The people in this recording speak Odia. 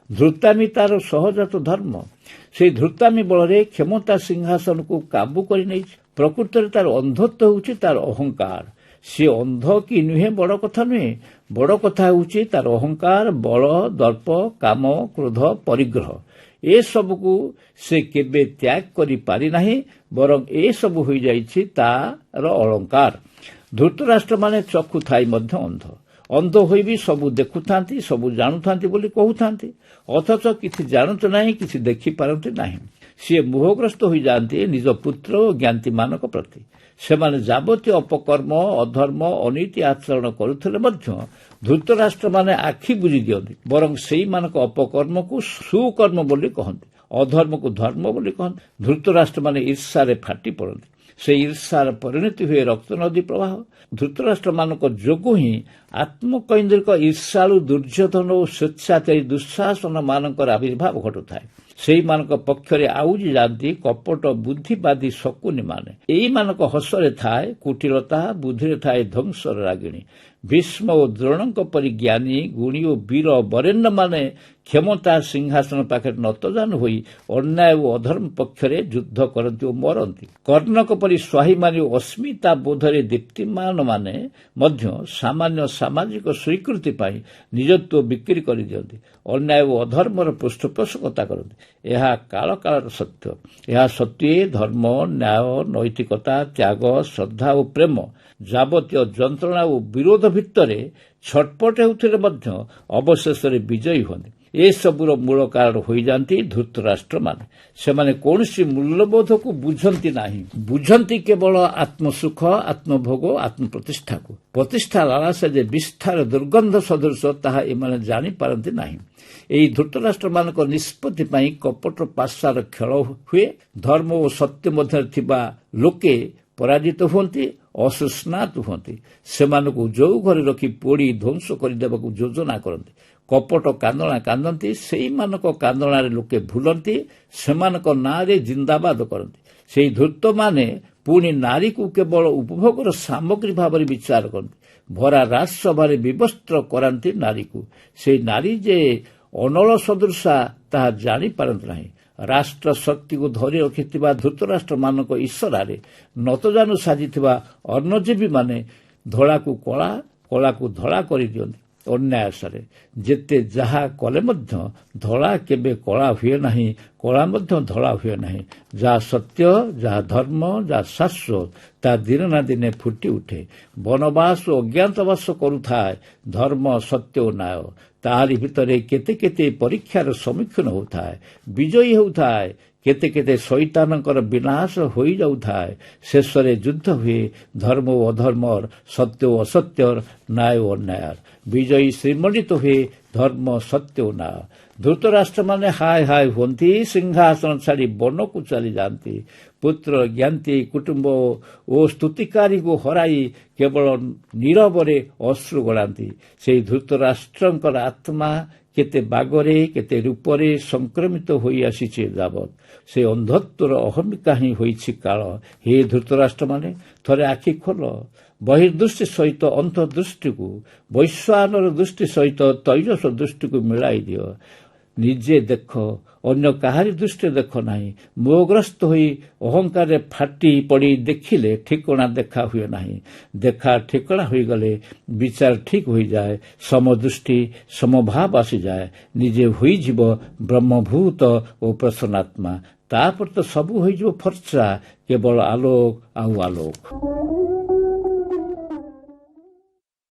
ଧୂର୍ତ୍ତାମି ତାର ସହଜାତ ଧର୍ମ। ସେଇ ଧୂର୍ତ୍ତାମି ବଳରେ କ୍ଷମତା ସିଂହାସନକୁ କାବୁ କରି ନେଇଛି। ପ୍ରକୃତରେ ତାର ଅନ୍ଧତ୍ୱ ହେଉଛି ତାର ଅହଙ୍କାର। ସିଏ ଅନ୍ଧ କି ନୁହେଁ ବଡ଼ କଥା ନୁହେଁ, ବଡ଼ କଥା ହେଉଛି ତାର ଅହଙ୍କାର, ବଳ, ଦର୍ପ, କାମ, କ୍ରୋଧ, ପରିଗ୍ରହ, ଏସବୁକୁ ସେ କେବେ ତ୍ୟାଗ କରିପାରିନାହିଁ, ବରଂ ଏସବୁ ହୋଇଯାଇଛି ତାର ଅଳଙ୍କାର। ଧୃତରାଷ୍ଟ୍ରମାନେ ଚକ୍ଷୁ ଥାଇ ମଧ୍ୟ ଅନ୍ଧ। ଅନ୍ଧ ହୋଇ ବି ସବୁ ଦେଖୁଥାନ୍ତି, ସବୁ ଜାଣୁଥାନ୍ତି ବୋଲି କହୁଥାନ୍ତି, ଅଥଚ କିଛି ଜାଣନ୍ତି ନାହିଁ, କିଛି ଦେଖିପାରନ୍ତି ନାହିଁ। ସିଏ ମୋହଗ୍ରସ୍ତ ହୋଇଯାଆନ୍ତି ନିଜ ପୁତ୍ର ଓ ଜ୍ଞାତିମାନଙ୍କ ପ୍ରତି। ସେମାନେ ଯାବତୀୟ ଅପକର୍ମ, ଅଧର୍ମ, ଅନୀତି ଆଚରଣ କରୁଥିଲେ ମଧ୍ୟ ଧୃତରାଷ୍ଟ୍ରମାନେ ଆଖି ବୁଜି ଦିଅନ୍ତି, ବରଂ ସେଇମାନଙ୍କ ଅପକର୍ମକୁ ସୁକର୍ମ ବୋଲି କହନ୍ତି, ଅଧର୍ମକୁ ଧର୍ମ ବୋଲି କହନ୍ତି। ଧୃତରାଷ୍ଟ୍ରମାନେ ଈର୍ଷାରେ ଫାଟି ପଡ଼ନ୍ତି। ସେଇ ଈର୍ଷାର ପରିଣତି ହୁଏ ରକ୍ତ ନଦୀ ପ୍ରବାହ। ଧୃତରାଷ୍ଟ୍ରମାନଙ୍କ ଯୋଗୁଁ ହିଁ ଆତ୍ମକୈନ୍ଦ୍ରିକ ଈର୍ଷାଳୁ ଦୁର୍ଯ୍ୟୋଧନ ଓ ସ୍ୱେଚ୍ଛାଚାରୀ ଦୁଃଶାସନମାନଙ୍କର ଆବିର୍ଭାବ ଘଟୁଥାଏ। ସେଇମାନଙ୍କ ପକ୍ଷରେ ଆଉଜି ଯାଆନ୍ତି କପଟ ବୁଦ୍ଧିବାଦୀ ଶକୁନିମାନେ। ଏଇମାନଙ୍କ ହସରେ ଥାଏ କୁଟିଳତା, ବୁଦ୍ଧିରେ ଥାଏ ଧ୍ୱଂସର ରାଗିଣୀ। ଭୀଷ୍ମ ଓ ଦ୍ରୋଣଙ୍କ ପରି ଜ୍ଞାନୀ, ଗୁଣୀ ଓ ବୀର ବରେଣ୍ୟମାନେ କ୍ଷମତା ସିଂହାସନ ପାଖରେ ନତଜାନୁ ହୋଇ ଅନ୍ୟାୟ ଓ ଅଧର୍ମ ପକ୍ଷରେ ଯୁଦ୍ଧ କରନ୍ତି ଓ ମରନ୍ତି। କର୍ଣ୍ଣଙ୍କ ପରି ସ୍ୱାଭିମାନୀ ଓ ଅସ୍ମିତା ବୋଧରେ ଦୀପ୍ତିମାନମାନେ ମଧ୍ୟ ସାମାନ୍ୟ ସାମାଜିକ ସ୍ୱୀକୃତି ପାଇଁ ନିଜତ୍ୱ ବିକ୍ରି କରିଦିଅନ୍ତି, ଅନ୍ୟାୟ ଓ ଅଧର୍ମର ପୃଷ୍ଠପୋଷକତା କରନ୍ତି। ଏହା କାଳ କାଳର ସତ୍ୟ। ଏହା ସତ୍ତ୍ୱେ ଧର୍ମ, ନ୍ୟାୟ, ନୈତିକତା, ତ୍ୟାଗ, ଶ୍ରଦ୍ଧା ଓ ପ୍ରେମ ଯାବତୀୟ ଯନ୍ତ୍ରଣା ଓ ବିରୋଧ ଭିତରେ ଛଟପଟ ହେଉଥିଲେ ମଧ୍ୟ ଅବଶେଷରେ ବିଜୟୀ ହୁଅନ୍ତି। ଏସବୁର ମୂଳ କାରଣ ହୋଇଯାନ୍ତି ଧୃତରାଷ୍ଟ୍ରମାନେ। ସେମାନେ କୌଣସି ମୂଲ୍ୟବୋଧକୁ ବୁଝନ୍ତି ନାହିଁ, ବୁଝନ୍ତି କେବଳ ଆତ୍ମସୁଖ, ଆତ୍ମଭୋଗ, ଆତ୍ମପ୍ରତିଷ୍ଠାକୁ। ପ୍ରତିଷ୍ଠା ଲାଳସା ଯେ ବିଷ୍ଠାର ଦୁର୍ଗନ୍ଧ ସଦୃଶ, ତାହା ଏମାନେ ଜାଣିପାରନ୍ତି ନାହିଁ। ଏହି ଧୃତରାଷ୍ଟ୍ରମାନଙ୍କ ନିଷ୍ପତ୍ତି ପାଇଁ କପଟ ପାଶାର ଖେଳ ହୁଏ। ଧର୍ମ ଓ ସତ୍ୟ ମଧ୍ୟରେ ଥିବା ଲୋକେ ପରାଜିତ ହୁଅନ୍ତି, ଅସୁସ୍ନାତ ହୁଅନ୍ତି। ସେମାନଙ୍କୁ ଯୋଉ ଘରେ ରଖି ପୋଡ଼ି ଧ୍ୱଂସ କରିଦେବାକୁ ଯୋଜନା କରନ୍ତି। କପଟ କାନ୍ଦଣା କାନ୍ଦନ୍ତି, ସେଇମାନଙ୍କ କାନ୍ଦଣାରେ ଲୋକେ ଭୁଲନ୍ତି, ସେମାନଙ୍କ ନାଁରେ ଜିନ୍ଦାବାଦ କରନ୍ତି। ସେଇ ଧୂର୍ତ୍ତମାନେ ପୁଣି ନାରୀକୁ କେବଳ ଉପଭୋଗର ସାମଗ୍ରୀ ଭାବରେ ବିଚାର କରନ୍ତି। ଭରା ରାଜସଭାରେ ବିବସ୍ତ୍ର କରାନ୍ତି ନାରୀକୁ। ସେଇ ନାରୀ ଯେ ଅନଳ ସଦୃଶା, ତାହା ଜାଣିପାରନ୍ତି ନାହିଁ। ରାଷ୍ଟ୍ର ଶକ୍ତିକୁ ଧରି ରଖିଥିବା ଧୃତରାଷ୍ଟ୍ରମାନଙ୍କ ଇସରାରେ ନତଜାନୁ ସାଜିଥିବା ଅନ୍ନଜୀବୀମାନେ ଧଳାକୁ କଳା, କଳାକୁ ଧଳା କରିଦିଅନ୍ତି ଅନ୍ୟାସରେ। ଯେତେ ଯାହା କଲେ ମଧ୍ୟ ଧଳା କେବେ କଳା ହୁଏ ନାହିଁ, କଳା ମଧ୍ୟ ଧଳା ହୁଏ ନାହିଁ। ଯାହା ସତ୍ୟ, ଯାହା ଧର୍ମ, ଯାହା ଶାଶ୍ୱତ, ତାହା ଦିନେ ନା ଦିନେ ଫୁଟି ଉଠେ। ବନବାସ ଓ ଅଜ୍ଞାତବାସ କରୁଥାଏ ଧର୍ମ, ସତ୍ୟ ଓ ନ୍ୟାୟ। ତାହାରି ଭିତରେ କେତେ କେତେ ପରୀକ୍ଷାର ସମ୍ମୁଖୀନ ହେଉଥାଏ, ବିଜୟୀ ହେଉଥାଏ, କେତେ କେତେ ଶୈତାନଙ୍କର ବିନାଶ ହୋଇଯାଉଥାଏ। ଶେଷରେ ଯୁଦ୍ଧ ହୁଏ ଧର୍ମ ଓ ଅଧର୍ମର, ସତ୍ୟ ଓ ଅସତ୍ୟର, ନ୍ୟାୟ ଓ ଅନ୍ୟାୟର। ବିଜୟୀ ଶ୍ରୀମଣ୍ଡିତ ହୁଏ ଧର୍ମ, ସତ୍ୟ ଓ ନ୍ୟାୟ। ଧୃତରାଷ୍ଟ୍ରମାନେ ହାୟ ହାୟ ହୁଅନ୍ତି, ସିଂହାସନ ଛାଡ଼ି ବନକୁ ଚାଲିଯାଆନ୍ତି। ପୁତ୍ର, ଜ୍ଞାତି, କୁଟୁମ୍ବ ଓ ସ୍ତୁତିକାରୀଙ୍କୁ ହରାଇ କେବଳ ନୀରବରେ ଅଶ୍ରୁ ଗଡ଼ାନ୍ତି। ସେହି ଧୃତରାଷ୍ଟ୍ରଙ୍କର ଆତ୍ମା କେତେ ବାଗରେ, କେତେ ରୂପରେ ସଂକ୍ରମିତ ହୋଇ ଆସିଛି ଯାବତ୍। ସେ ଅନ୍ଧତ୍ୱର ଅହମିକା ହିଁ ହୋଇଛି କାଳ। ହେ ଧୃତରାଷ୍ଟ୍ରମାନେ, ଥରେ ଆଖି ଖୋଲ। ବହିର୍ଦୃଷ୍ଟି ସହିତ ଅନ୍ତର୍ଦୃଷ୍ଟିକୁ, ବୈଶ୍ୱାନର ଦୃଷ୍ଟି ସହିତ ତୈଜସ ଦୃଷ୍ଟିକୁ ମିଳାଇ ଦିଅ। ନିଜେ ଦେଖ, ଅନ୍ୟ କାହାରି ଦୃଷ୍ଟିରେ ଦେଖ ନାହିଁ। ମୋହଗ୍ରସ୍ତ ହୋଇ ଅହଙ୍କାରରେ ଫାଟି ପଡ଼ି ଦେଖିଲେ ଠିକଣା ଦେଖା ହୁଏ ନାହିଁ। ଦେଖା ଠିକଣା ହୋଇଗଲେ ବିଚାର ଠିକ୍ ହୋଇଯାଏ, ସମଦୃଷ୍ଟି, ସମଭାବ ଆସିଯାଏ। ନିଜେ ହୋଇଯିବ ବ୍ରହ୍ମଭୂତ ଓ ପ୍ରସନ୍ନାତ୍ମା। ତାପରେ ତ ସବୁ ହୋଇଯିବ ଫର୍ଚ୍ଚା, କେବଳ ଆଲୋକ ଆଉ ଆଲୋକ।